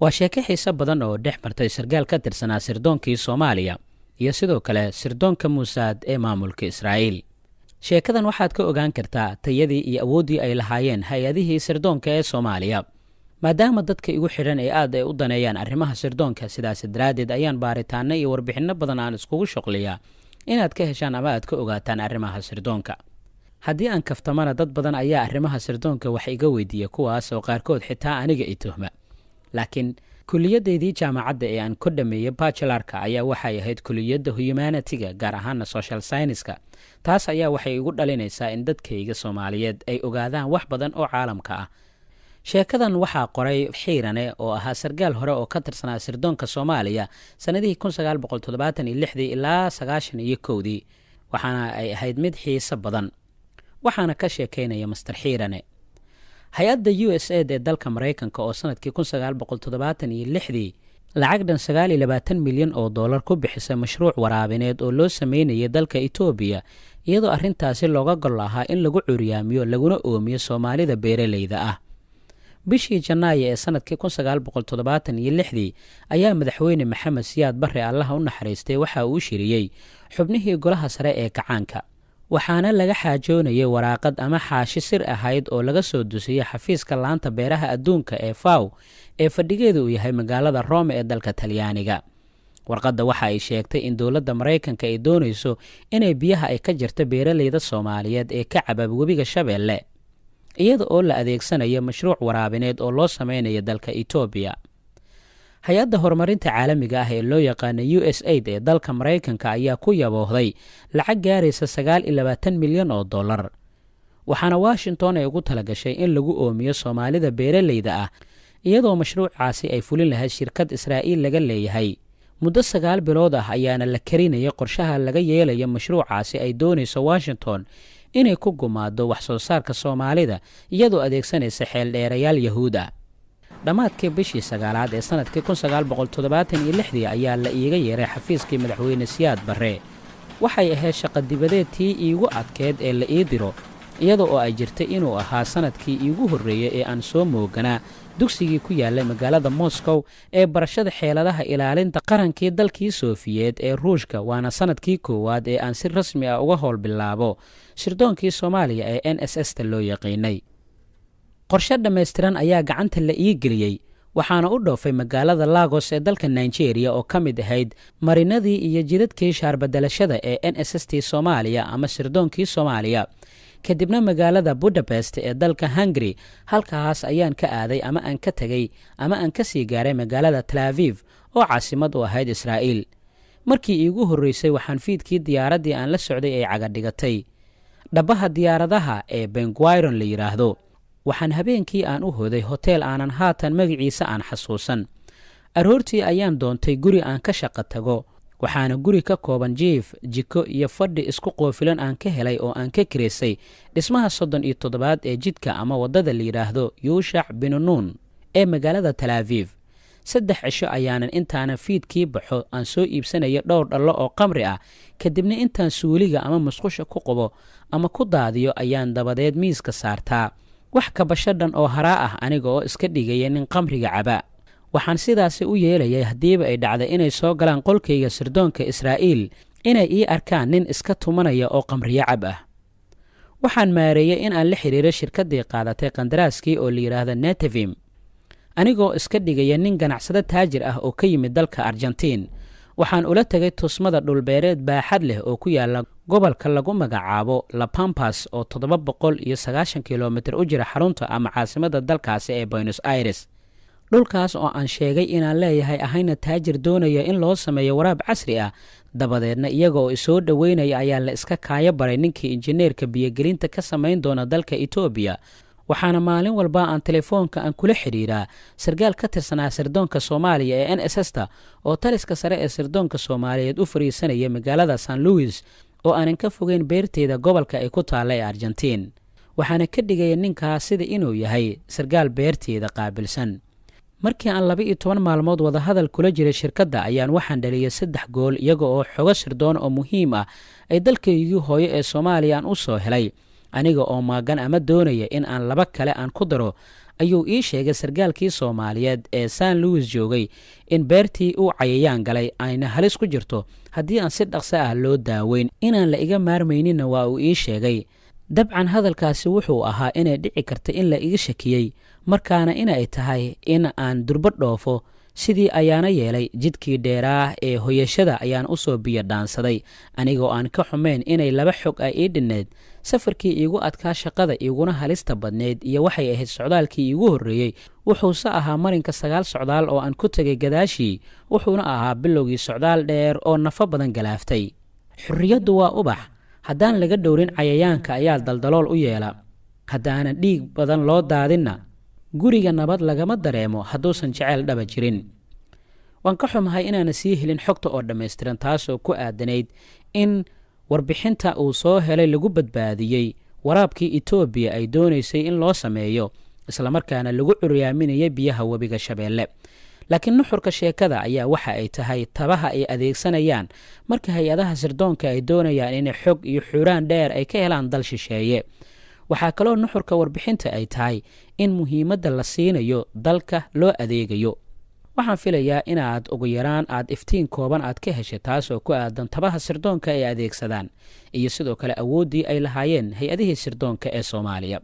Waa sheeko xiiso badan oo dhex martay sarkaal ka tirsanaa sirdoonkii Soomaaliya iyo sidoo kale sirdoonka Muusaad ee maamulka Israa'iil. Sheekadan waxaad ka ogaan kartaa tayadii iyo awooddii ay lahaayeen hay-adihii sirdoonka ee Soomaaliya. Maadaama dadka igu xidhan ee aad ay u daneeyaan arrimaha sirdoonka, sidaas daraaddeed ayaan baaritaanno iyo warbixinno badan aan iskugu shuqliyaa inaad ka heshaan ama aad ka ogaataan arrimaha sirdoonka. Haddii aan kaftamana, dad badan ayaa arrimaha sirdoonka wax iga weydiiya, kuwaas oo qaarkood xitaa aniga i tuhma. Laakiin kuliyaddaydii jaamacadda ee aan ku dhammeeyey bachelorka ayaa waxay ahayd kuliyadda humanity-ga, gaar ahaana social science-ka. Taas ayaa waxay igu dhalinaysaa in dadkayga Soomaaliyeed ay ogaadaan wax badan oo caalamka ah. Sheekadan waxaa qoray Xiirane oo ahaa sarkaal hore oo ka tirsanaa sirdoonka Soomaaliya sannadihii 1976dii ilaa 91-dii, waxaana ay ahayd mid xiiso badan. Waxaana ka sheekaynaya Master Xiirane. Hay-adda USAID ee dalka Maraykanka oo sanadkii 1976dii lacag dhan 29 milyan oo dollar ku bixisay mashruuc waraabineed oo loo sameynayay dalka Itoobiya, iyadoo arrintaasi looga gol lahaa in lagu curyaamiyo laguna oomiyo Soomaalida beeraleyda ah. Bishii Janaayo ee sanadkii 1976dii ayaa Madaxweyne Maxamed Siyaad Barre, Allaha u naxariistay, waxa uu shiriyey xubnihii golaha sare ee kacaanka, waxaana laga xaajoonayay waraaqad ama xaashi sir ahayd oo laga soo dusiyey xafiiska laanta beeraha adduunka ee FAO ee fadhigeedu uu yahay magaalada Rome ee dalka Talyaaniga. Warqadda waxa ay sheegtay in dowladda Maraykanka ay doonayso inay biyaha ay ka jirta beeraleyda Soomaaliyeed ee ka cabab webiga Shabeelle, iyada oo la adeegsanayo mashruuc waraabineed oo loo sameynayo dalka Itoobiya. Hay-adda horumarinta caalamiga ah ee loo yaqaano USAID ee dalka Maraykanka ayaa ku yaboohday lacag gaaraysa 29 milyan oo dollar, waxaana Washington ay ugu talagashay in lagu oomiyo Soomaalida beeraleyda ah, iyadoo mashruucaasi ay fulin lahayd shirkad Israa'iil laga leeyahay. Muddo 9 bilood ah ayaana la karinayay qorshaha laga yeelayo mashruucaasi ay doonayso Washington inay ku gumaado wax soo saarka Soomaalida, iyadoo adeegsanaysa xeeldheerayaal Yahuud ah. Dhammaadkii bishii sagaalaad ee sanadkii 1976dii ayaa la iiga yeeray xafiiskii Madaxweyne Siyaad Barre. Waxay ahayd shaqa dibadeed tii iigu adkeed ee la ii diro, iyada oo ay jirtay inuu ahaa sanadkii iigu horreeyey ee aan soo mooganaa dugsigii ku yaallay magaalada Moscow ee barashada xeeladaha ilaalinta qarankii dalkii Soofiyeed ee Ruushka, waana sanadkii koowaad ee aan si rasmi ah uga howl bilaabo sirdoonkii Soomaaliya ee NSS ta loo yaqiinay. Qorshe dhammaystiran ayaa gacanta la ii geliyey, waxaana u dhoofay magaalada Lagos ee dalka Nigeria oo ka mid ahayd marinadii iyo jidadkii shaarbadelashada ee NSS t Soomaaliya ama sirdoonkii Soomaaliya, kadibna magaalada Budapest ee dalka Hungary. Halkaas ayaan ka aaday ama aan ka tegey ama aan ka sii gaaray magaalada Tel Aviv oo caasimad u ahayd Israa'iil. Markii iigu horreysay waxaan fiidkii diyaaraddii aan la socday ay cagadhigatay dhabbaha diyaaradaha ee Ben Gurion la yidhaahdo. Waxaan habeenkii aan u hoday hoteel aanan haatan magaciisa aan xasuusan. Aroortii ayaan doontay guri aan ka shaqo tago, waxaana guri ka kooban jiif, jiko iyo fadhi isku qoofilan aan ka helay oo aan ka kireysay dhismaha 37aad ee jidka ama waddada la yidhaahdo Yuushac Binunuun ee magaalada Tel Aviv. 3 cisho ayaanan intaanan fiidkii baxo aan soo iibsanaya dhowr dhallo oo qamri ah, kadibna intaan suuliga ama musqusha ku qubo ama ku daadiyo ayaan dabadeed miiska saartaa wax kabasho dhan oo haraa ah, aniga oo iska dhigaya nin qamriga caba. Waxaan sidaasi u yeelayay haddiiba ay dhacday inay soo galaan qolkayga sirdoonka Israa'iil, inay ii arkaan nin iska tumanaya oo qamriyo cab ah. Waxaan maareeyey in aan la xiriiro shirkaddii qaadatay qandaraaskii oo la yidhaahdo Netevim, anigoo iska dhigaya nin ganacsado taajir ah oo ka yimid dalka Argentiin. Waxaan ula tegay tusmada dhulbeereed baaxad leh oo ku yaala gobolka lagu magacaabo La Pampas oo 790 kilomitir u jira xarunta ama caasimadda dalkaasi ee Buenos Aires. Dhulkaas oo aan sheegay inaan leeyahay, ahayna taajir doonaya in loo sameeyo waraab casri ah. Dabadeedna iyaga oo isoo dhoweynaya ayaa la iska kaayo baray ninkii injineerka biyogelinta ka samayn doona dalka Itoobiya. Waxaana maalin walba aan telefoonka aan kula xidhiiraa sarkaal ka tirsanaa sirdoonka Soomaaliya ee NSS ta oo taliska sare ee sirdoonka Soomaaliyeed u fariisanaya magaalada San Louis oo aanan ka fogeyn beerteyda gobolka ay ku taalla ee Argentiin. Waxaana ka dhigaya ninkaas sida inuu yahay sarkaal beerteyda qaabilsan. Markii aan 12 maalmood wadahadal kula jiray shirkadda ayaan waxaan dhaliyay 3 gool, iyaga oo xogo sirdoon oo muhiim ah ay dalkaygii hooyo ee Soomaaliya aan u soo helay. Aniga oo maagan ama doonaya in aan 2 kale aan ku daro, ayuu ii sheegay sargaalkii Soomaaliyeed ee San Louis joogay in beertii uu cayayaan galay ayna halis ku jirto haddii aan si dhaqso ah loo daaweyn. Inaan la iga maarmayninna waa uu ii sheegay. Dabcan hadalkaasi wuxuu ahaa inay dhici karta in la iga shakiyey, markaana inay tahay in aan durbo dhoofo. Sidii ayaana yeelay. Jidkii dheeraah ee hoyashada ayaan u soo biyo dhaansaday, anigoo aan ka xumayn inay 2 xog ay ii dhinnayd. Safarkii iigu adkaa shaqada iiguna halista badnayd iyo waxay ahayd socdaalkii iigu horreeyey, wuxuuse ahaa marinka 9 socdaal oo aan ku tegay gadaashii, wuxuuna ahaa bilowgii socdaal dheer oo nafo badan galaaftay. Xorriyaddu waa ubax, haddaan laga dhowrin cayayaanka ayaa daldalool u yeela, haddaanan dhiig badan loo daadinna guriga nabad lagama dareemo hadduusan jeceyl dhaba jirin. Waan ka xumahay inaana sii helin xogta oo dhammaystiran, taasoo ku aadanayd in warbixinta uu soo helay lagu badbaadiyey waraabkii Etoobiya ay doonaysay in loo sameeyo, islamarkaana lagu curyaaminayay biyaha webiga Shabeelle. Laakiin nuxurka sheekada ayaa waxa ay tahay tabaha ay adeegsanayaan marka hay-adaha sirdoonka ay doonayaan inay xog iyo xuraan dheer ay ka helaan dal shisheeye. Waxaa kaloo nuxurka warbixinta ay tahay in muhiimadda la siinayo dalka loo adeegayo. Waxaan filayaa inaad ugu yaraan aad iftiin kooban aad ka heshay, taasoo ku aadan tabaha sirdoonka ay adeegsadaan iyo sidoo kale awooddii ay lahaayeen hay-adihii sirdoonka ee Soomaaliya.